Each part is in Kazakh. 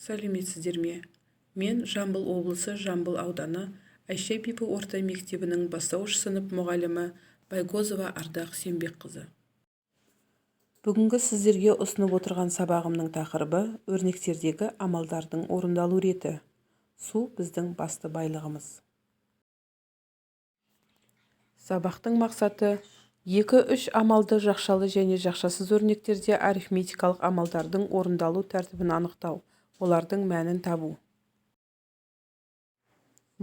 Сәлеметсіздер ме! Мен Жамбыл облысы Жамбыл ауданы Айша бибі орта мектебінің бастауыш сынып мұғалімі Байгозова Ардақ Сембекқызы. Бүгінгі сіздерге ұсынып отырған сабағымның тақырыбы: өрнектердегі амалдардың орындалу реті. Су – біздің басты байлығымыз. Сабақтың мақсаты: екі-үш амалды жақшалы және жақшасыз өрнектерде арифметикалық амалдардың орындалу тәртібін анықтау, олардың мәнін табу.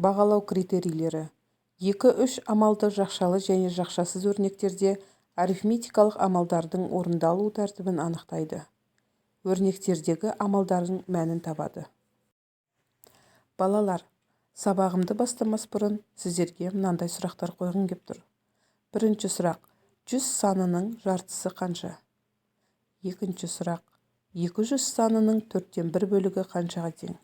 Бағалау критерийлері: екі-үш амалды жақшалы және жақшасыз өрнектерде арифметикалық амалдардың орындалу тәртібін анықтайды, өрнектердегі амалдардың мәнін табады. Балалар, сабағымды бастамас бұрын сіздерге мынандай сұрақтар қойғым кеп тұр. Бірінші сұрақ: 100 санының жартысы қанша? Екінші сұрақ: 200 санының төрттен бір бөлігі қаншаға тең?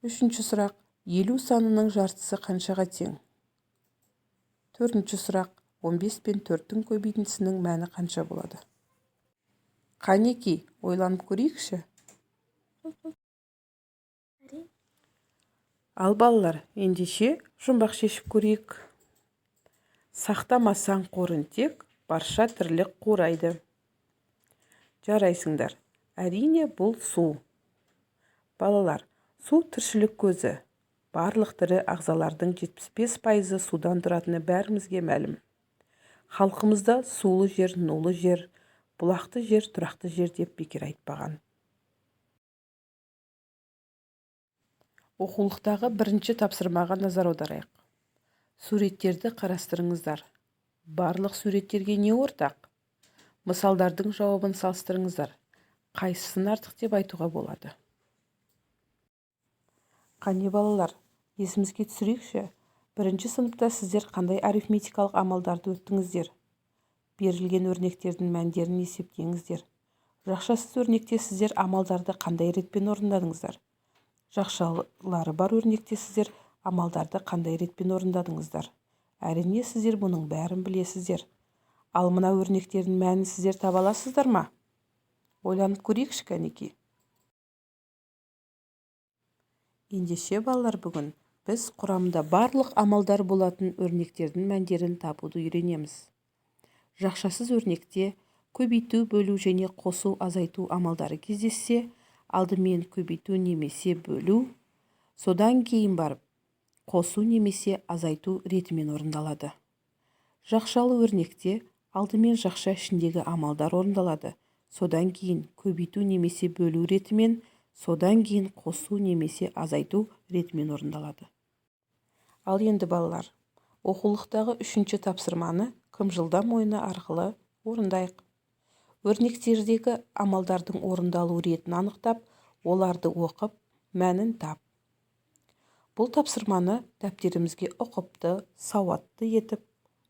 Үшінші сұрақ: 50 санының жартысы қаншаға тең? Төртінші сұрақ: 15 пен 4-тің көбейтіндісінің мәні қанша болады? Қанеки, ойланып көрейікші. Әрине. Ал, балалар, ендеше жұмбақ шешіп көрейік. Сақтамасаң қорын тек, барша тірлік қурайды. Жарайсыңдар! Әрине, бұл су. Балалар, су – тіршілік көзі. Барлық тірі ағзалардың 75%-ы судан тұратыны бәрімізге мәлім. Халқымызда «Сулы жер – нулы жер, бұлақты жер – тұрақты жер» деп бекер айтпаған. Оқулықтағы бірінші тапсырмаға назар аударайық. Суреттерді қарастырыңыздар. Барлық суреттерге не ортақ? Мысалдардың жауабын салыстырыңыздар. Қайсысын артық деп айтуға болады? Қане, балалар, есімізге түсірейікші. Бірінші сыныпта сіздер қандай арифметикалық амалдарды өттіңіздер? Берілген өрнектердің мәндерін есептеңіздер. Жақшасыз өрнекте сіздер амалдарды қандай ретпен орындадыңыздар? Жақшалары бар өрнекте сіздер амалдарды қандай ретпен орындадыңыздар? Әрине, сіздер бұның бәрін білесіздер. Ал мына өрнектердің мәнін сіздер таба аласыздар ма? Ойланып көрейікші, кәнеки. Ендеше, балалар, бүгін біз құрамында барлық амалдар болатын өрнектердің мәндерін табуды үйренеміз. Жақшасыз өрнекте көбейту, бөлу және қосу, азайту амалдары кездессе, алдымен көбейту немесе бөлу, содан кейін барып қосу немесе азайту ретімен орындалады. Жақшалы өрнекте алдымен жақша ішіндегі амалдар орындалады, содан кейін көбейту немесе бөлу ретімен, содан кейін қосу немесе азайту ретімен орындалады. Ал енді, балалар, оқулықтағы үшінші тапсырманы «Кім жылдам» ойыны арқылы орындайық. Өрнектердегі амалдардың орындалу ретін анықтап, оларды оқып, мәнін тап. Бұл тапсырманы дәптерімізге ұқыпты, сауатты етіп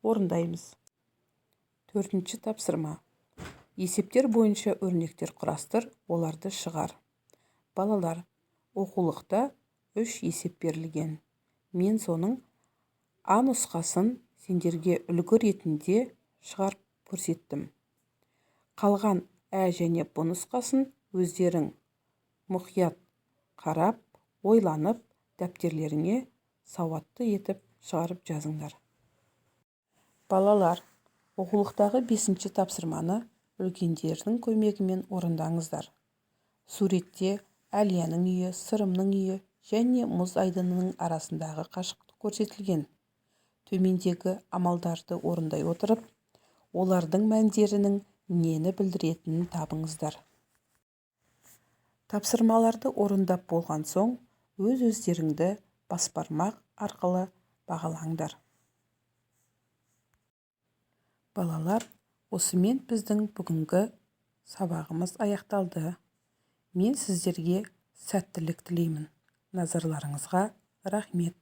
орындаймыз. Төртінші тапсырма: есептер бойынша өрнектер құрастыр, оларды шығар. Балалар, оқулықта үш есеп берілген. Мен соның А нұсқасын сендерге үлгі ретінде шығарып көрсеттім. Қалған Ә және Б нұсқасын өздерің мұқият қарап, ойланып, дәптерлеріңе сауатты етіп шығарып жазыңдар. Балалар, оқулықтағы бесінші тапсырманы үлкендердің көмегімен орындаңыздар. Суретте Әлияның үйі, Сырымның үйі және мұз айдынының арасындағы қашықтық көрсетілген. Төмендегі амалдарды орындай отырып, олардың мәндерінің нені білдіретінін табыңыздар. Тапсырмаларды орындап болған соң, өз-өздеріңді басбармақ арқылы бағалаңдар. Балалар, осымен біздің бүгінгі сабағымыз аяқталды. Мен сіздерге сәттілік тілеймін. Назарларыңызға рахмет.